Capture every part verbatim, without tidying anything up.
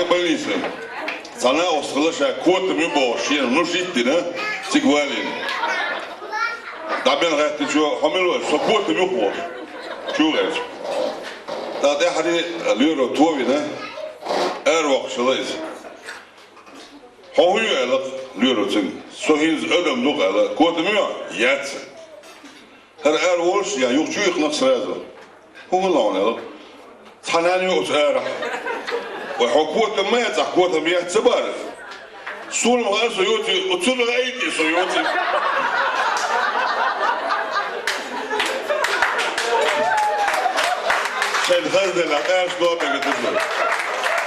Больница. Цхьа накъост хилла ша котам ю бохуш, шена внушить дина, цига валийна. ДӀабен гӀаьттичо, хьо мила вара, со котам ю бохуш. Чу гӀерташ. ТӀаккха тӀаьхьаре лоьро товина, аравоккхуш хилла иза. Хьо хӀун ю аьлла лоьро цуьнга? Со хӀинца адам ду аьлла, котам ю, яц. ХӀара ара волуш я юха чу ихнах сразу. ХӀун хилла хьуна аьлла? Цхьа нана ю оцу арахь. Вай хьо котам ма яц, котам яц ца бара. Суна ма хаьа со йоций, оцунна гӀайти со йоций. Шайн хазделла, къаьраш доа мега дузу.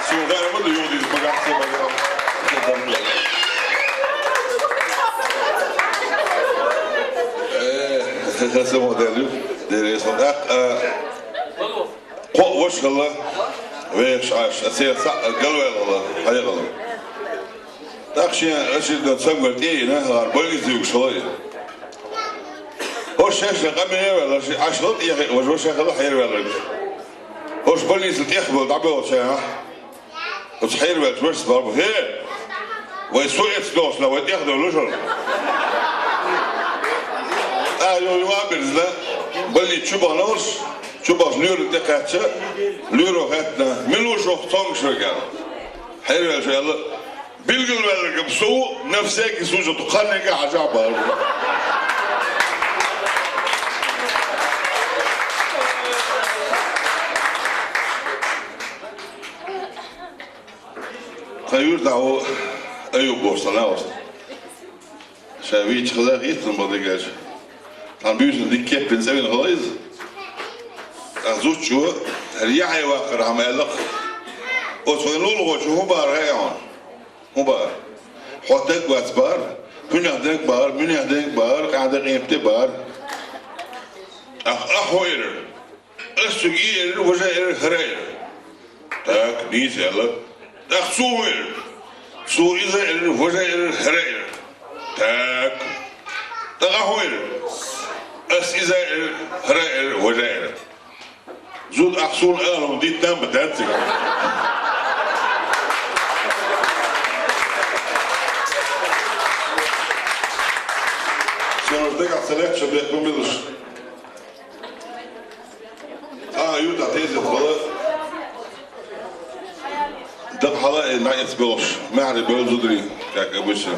Суна хаьа ма ду юхадиза багахь ца бага. Э, хаса модель ю. Деррис ма даккха. Кхо ваша хилла, вехаш Ӏаш, аса цхьаъ галваьлла, хьаьгӀала. ТӀаккха шен очередной цамгар тӀе а йина, хӀара больница юьгуш хилла и. ХӀорш шаьшшиъ къамел а ваьлла, ши Ӏаш хилла тӀехьа, важа ваша хилла хьерваьлларг. ХӀорш больницал тӀехбала дӀабоьлхучу хенахь, оцу хьерваьллачу вашас боху: «ХӀе! Вай со эцна долчунах вай тӀехдевлла шуна». ТӀаккха юха юха а бирзина, больница чу бахана уьш, чу бахча лоьрана тӀекхаьчча, лоьро хаьттина: «Мила ву шух цомгуш верг?» — аьлла. Хьерваьллачо аьлла: «Билгалваьлларг-м со ву, на всякий случай, тхо кхаьрниг а хьажахь», — боху. Тхан юьртахь ву Аюб бохуш цхьа накъост. Ша вийча хаза хийцам бан дегаш. Тхан буьйсанна дика кеп бина цӀа вина хилла иза. ТӀаккха зудчо, хӀара яхье ваккхархьама аьлла-кх: «Оцу вайн лулахочо хӀун бахара хаьий хьуна? ХӀун бахара? Хьо стаг вац бахара, хӀунех дерг бахара, муьнех дерг бахара, къаьхьа декъематде бахара». ТӀаккха ахьа хӀун элира? Ас цуьнга и элира, важа элира, хӀара элира. Так, нийса аьлла. ТӀаккха цо хӀун элира? Цо иза элира, важа элира, хӀара элира. Так. ТӀаккха ахьа хӀун элира? Ас иза элира, хӀара элира, важа элира. Зуда, ахьа суна ала хӀума диттан ба дац цига. Шен дагахь ца лаьтташ бехк ма биллаш. А, юьртахь тезет хилла. Дакъа хьала а, э, дӀаэца боьлхуш, маьхьарий бевлла зударий, как обычно.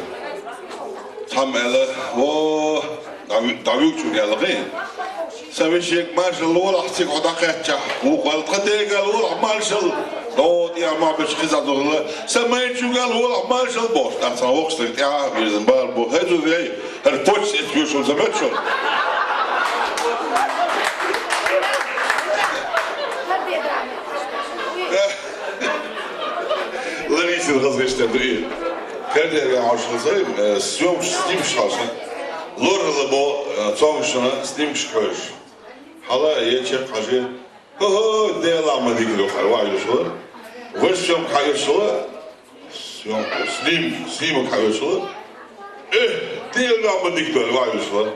Цхьамма аьлла: «О, дӀаву-, дӀавуьгучунга аьлла кхин. Сан вешега маршалла лолахь цига хьо дӀакхаьччахь, вукху ваьлла тхан дегал лолахь маршалла». ДӀо тӀера мохь бечу кхин цхьа зуда хилла: «Сан майрачуьнга лолахь маршалла», — бохуш, тӀаккха цхьа воккхачу стага тӀаьхьа а вирзина бала бу: «ХӀай, зуда, эй, хӀара почта эцна вуьйш хӀума ца моьтту шуна?» Ларисин хаза гӀиштар ду и. Кардиага хьожуш хаза, э, съёмкаш, снимкаш хьожуш. Лорала бо, э, цомгушна снимкаш хьожуш. Хьала е чекх хьажи. ХӀо-хӀо, Дела ма дикаду хьара, ваьлла йолуш вара. Важа съёмка хьайолуш вара. Съёмка, сним-, снимок хьайолуш вара. Э, Дела ма дикаду, ваьлла йолуш вара.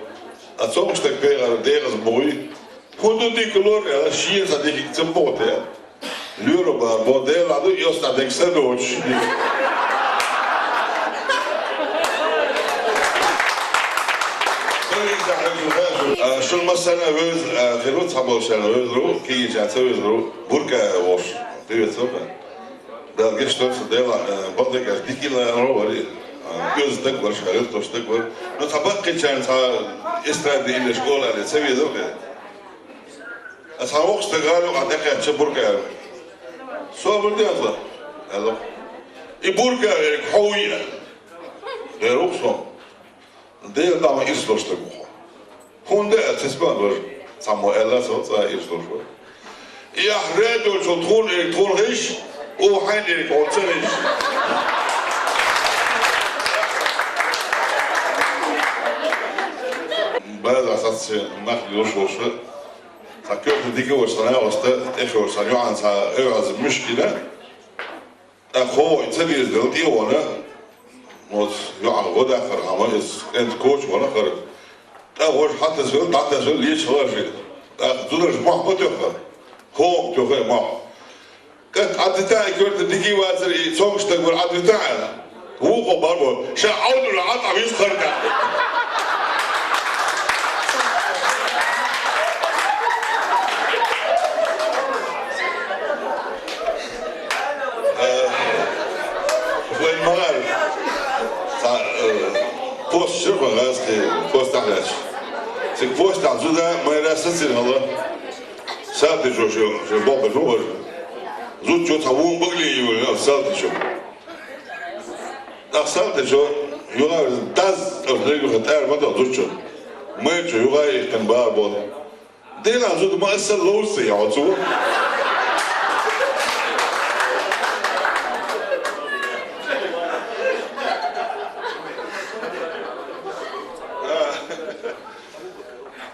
А цомгуш стаг бегӀара дегӀаза бу вуй. ХӀун ду дика лор, аьлла, шена цхьа дика ца боху те. Лоьро бахара бо, Дела ду, и оцу дерг сан доцуш. А, шуна массарна а вевза, а, хир ву, цхьаболчарна вевзар ву, кегийчарна ца вевзар ву, Бурка волуш, привет, Софа. Дала гечдойла цунна, Дела, а, бакъдерг аьлча, дика илла аьлла вари. А, оьзда стаг вара, ша гӀиртош стаг вара. Ну, цхьа баккхийчарна, цхьа эстрадный или школа аьлла ца везар те. Аса воккхачу стага гӀала юкъахь тӀекхаьчча Бурка аьлла: «Собар де аса», — аьлла. И Бурка верг хьо вуй аьлла. Дера ву-кх со. Дела тӀехь ма ирс долуш стаг ву хьо. ХӀунда аьлла, цецбан вара, цхьаммо аьлла, со цкъа ирс долуш вара. И ахь радиочул тхуна эрг тхуна хиш, оха хьайна эрг хьуна ца хиш. База саца нах луш волуш вара. Цхьа коьрта дика волчу цхьа накъоста, тӀехволчу цхьа йоӀана цхьа оьгӀаз муьшкина, тӀаккха хӀокхо ца деза дела тӀе а вахана, оцу йоӀана гӀо даккхархьама, иза кӀентан коча вахана хӀара. ТӀаккха важа хьатасвелла, дӀатасвелла, леча хиларжи. ТӀаккха зударша мохь ма тоьххара. ХӀокхо тоьху мохь. Ӏадвита и коьрта дикий вацар, и цомгаш стаг вар Ӏадвита аьлла. Вукхо барбо, ша Ӏовдал Ӏа тӀа виз харда. Э, вай магӀар. Ца, э, пост ширха гӀазкхи, пост тахлач. Цик пост тахла зуда, майра сацир хала. Салтичо ше, ше бокъа жугъар. Зудчо цхьа вон багле йивар, салтичо. Ах салтичо, югъа даз, ах легуха тӀар ма дал зудчо. Майчо югъа ихтан бар бол. Дела зуд ма аса лоуса я оцу.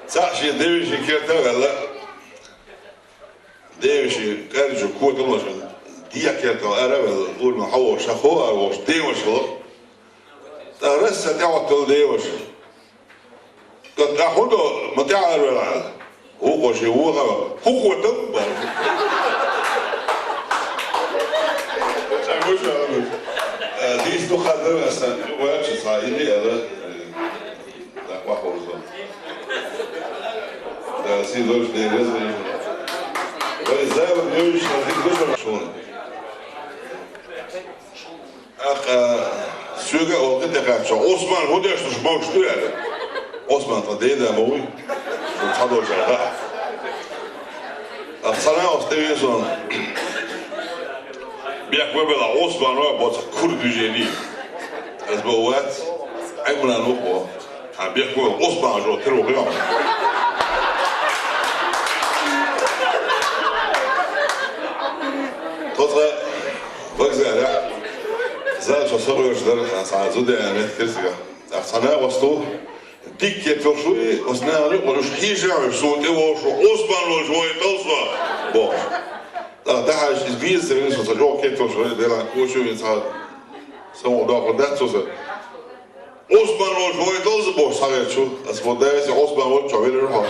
Цхьа шен девиши керта ваьлла. Девиши, кӀарчу котамашин декхертал аравелла, урма хьо ша хо а вош, девашала. ТӀа расса тӀехӀоттал деваш. ТӀа хӀу до, ма тӀехьарвелла. Вукхо ши вуха, хӀу котам бар. Ца гуш а, э, дийс ду хадра аса, вачи са, или ала. Да, вахорзо. Да, си дочь не резали. Вай завод не уж, а ты дочь шун. Ах, а, сюга олга декачо. Осман, ходишь, уж мог что я? Осман, то деда мой. Что, садоча, да. А цана остаётся он. Бяк выбила Осман, вот, кур движений. Аз бывает. Ай, мына, ну, о. А бехко Осман жо тер уграм. Тоза вокзала. Зал шо собой ждар, а са зуде мет кирсига. А сана васту дикке тошуй, Осман уж хижа, уж сути вошу, Осман уж вой толсо. Бо. Да, да, аж из бизнес, из со жо ке тошуй, дела кошуй, са. Само да, да, со. Осман волча вайталза бохуш схьагӀерташ ву, ас бо дайса Осман волча велира хьо.